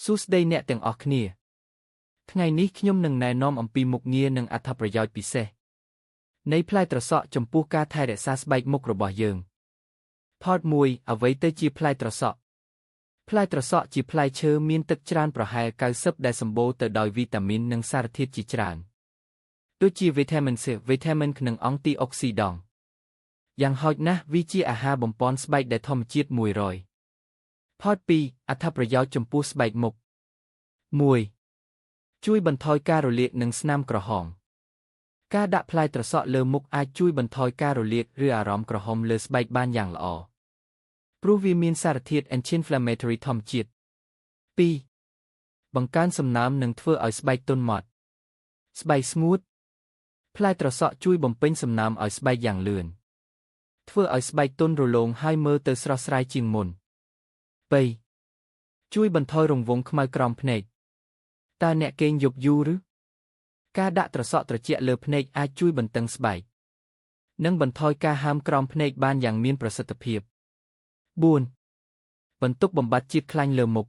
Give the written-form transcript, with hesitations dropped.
សួស្តីអ្នកទាំងអស់គ្នា ថ្ងៃនេះខ្ញុំនឹងណែនាំអំពីមុខងារនិងអត្ថប្រយោជន៍ពិសេសនៃផ្លែត្រសក់ចំពោះការថែរក្សាស្បែកមុខរបស់យើង Part 1អ្វីទៅជាផ្លែត្រសក់ផ្លែត្រសក់ជាផ្លែឈើមានទឹកច្រើនប្រហែល90ដែលសម្បូរទៅដោយវីតាមីននិងសារធាតុជាច្រើនដូចជាវីតាមីន C វីតាមីន K និងអង់ទីអុកស៊ីដង់យ៉ាងហោចណាស់វាជាអាហារបំប៉នស្បែកដែលធម្មជាតិ100 Part 2អត្ថប្រយោជន៍ចំពោះស្បែកមុខ1ជួយបន្ថយការរលាកនិងស្នាមក្រហមការដាក់ផ្លែត្រសក់លើមុខអាចជួយបន្ថយការរលាកឬអារម្មណ៍ក្រហមលើស្បែកបានយ៉ាងល្អព្រោះវាមានសារធាតុ anti-inflammatory ធម្មជាតិ2បង្កើនសំណើមនិងធ្វើឲ្យស្បែកទន់ម៉ត់ស្បែកស្ងួតផ្លែត្រសក់ជួយបំពេញសំណើមឲ្យស្បែកយ៉ាងលឿនធ្វើឲ្យស្បែកទន់រលោងហើយមើលទៅស្រស់ស្រាយជាងមុន3ជួយបន្ថយរង្វង់ខ្មៅក្រោមភ្នែកតើអ្នកគេងយប់យូរឬការដាក់ត្រសក់ត្រជាក់លើភ្នែកអាចជួយបន្តឹងស្បែកនិងបន្ថយការហើមក្រោមភ្នែកបានយ៉ាងមានប្រសិទ្ធភាព4បន្ទុកបំបត្តិជាតិខ្លាញ់លើមុខ